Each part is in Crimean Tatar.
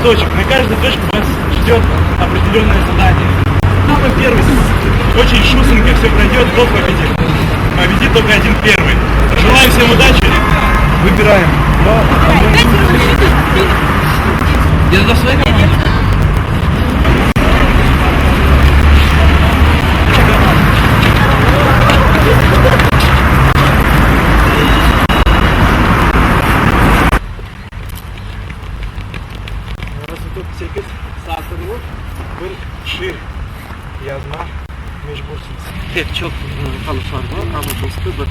точек. На каждой точке вас ждет определенное задание. Самый первый, очень шустренько все пройдет, тот победит. Победит только один первый. Желаю всем удачи. Выбираем. Я за своей команде. Sekiz satırlı bir şiir yazma mecbursıñız. Pek çoq tanışlar bar, amma dostu bir.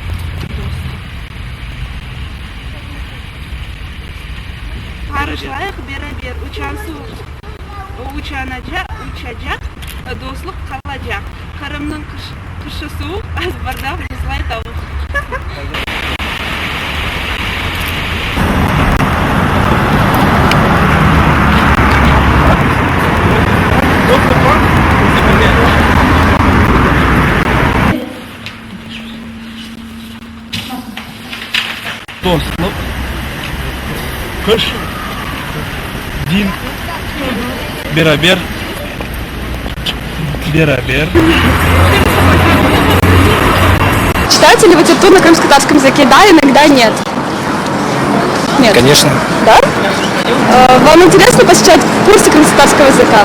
Qarışlayıq beraber, uçan suv uçacaq, dostluq qalacaq. Qırımnıñ qışı suvuq, azbarda muzlay tavuq. Dostluq, qış, din, beraber, beraber. Читаете ли вы литературу на крымско-татарском языке? Да, иногда нет. Нет. Конечно. Да? Вам интересно посещать курсы крымско-татарского языка?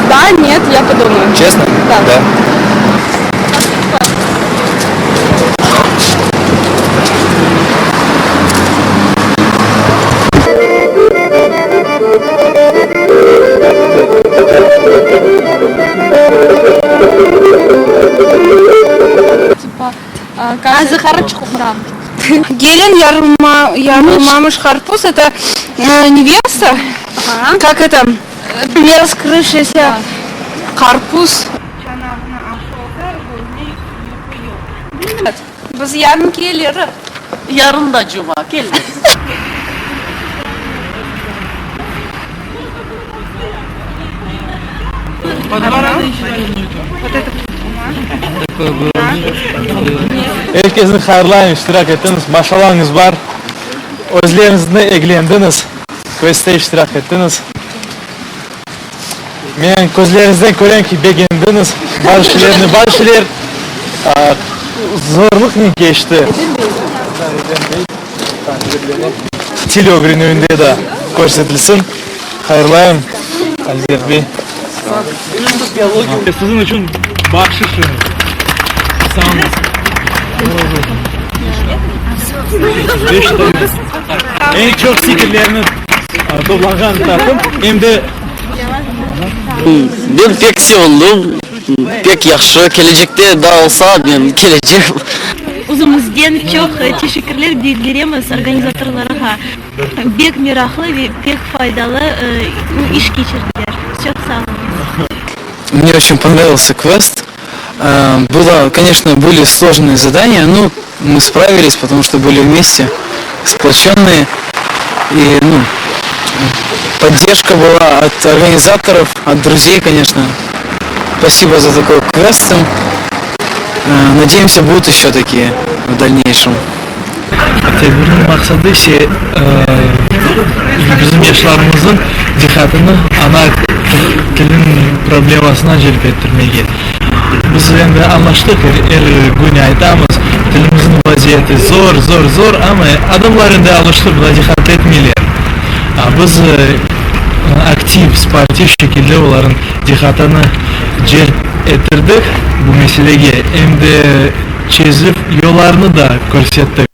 Да, нет, я подумаю. Честно? Да. Да. Типа, Да. Gelin yarılmamış qarpuz это невеста? Как это? Не раскрывшийся qarpuz. Çanağına aş olsa, közüne yuqu yoq. Biz yarın keliriz. Yarın da cuma, kelmez. Er kesni hayırlayım, iştirak ettiñiz, maşallañız bar, özleriñizni eglendiñiz, kvestte iştirak ettiñiz. Men közleriñizden körem ki, begendiñiz bazı şeylerni, bazı şeyler zorluqnen keçti. Til ögrenüvinde de körsetilsin. Hayırlayım, Albert bey. Siziñ içün bahşışımız. Sağ oluñız. Beş tane. Eñ çoq stikerlerni toplağan taqım, em de. Men pek sevindim, pek yahşı, kelecekte daa olsa, men kelecem. Özümizden çoq teşekkürler bildiremiz organizatorlarğa. Bek meraqlı ve pek faydalı iş keçirdiler. Çoq sağ oluñız. Мне очень понравился квест. Было, конечно, были сложные задания, но мы справились, потому что были вместе, сплоченные. И, ну, поддержка была от организаторов, от друзей, конечно. Спасибо за такой квест. Надеемся, будут еще такие в дальнейшем. Tedbirniñ maqsadı ise bizim yaşlarımıznıñ diqqatını ana tiliniñ problemasına celp ettirmege. Biz endi añlaştıq, er kün aytamız, tilimizniñ vaziyeti zor, zor, zor, amma adamlar endi alıştı, buña diqqat etmeyler. Biz aktiv, sportiv şekilde olarnıñ diqqatını celp ettirdik bu meselege, em de çezüv yollarını da körsettik.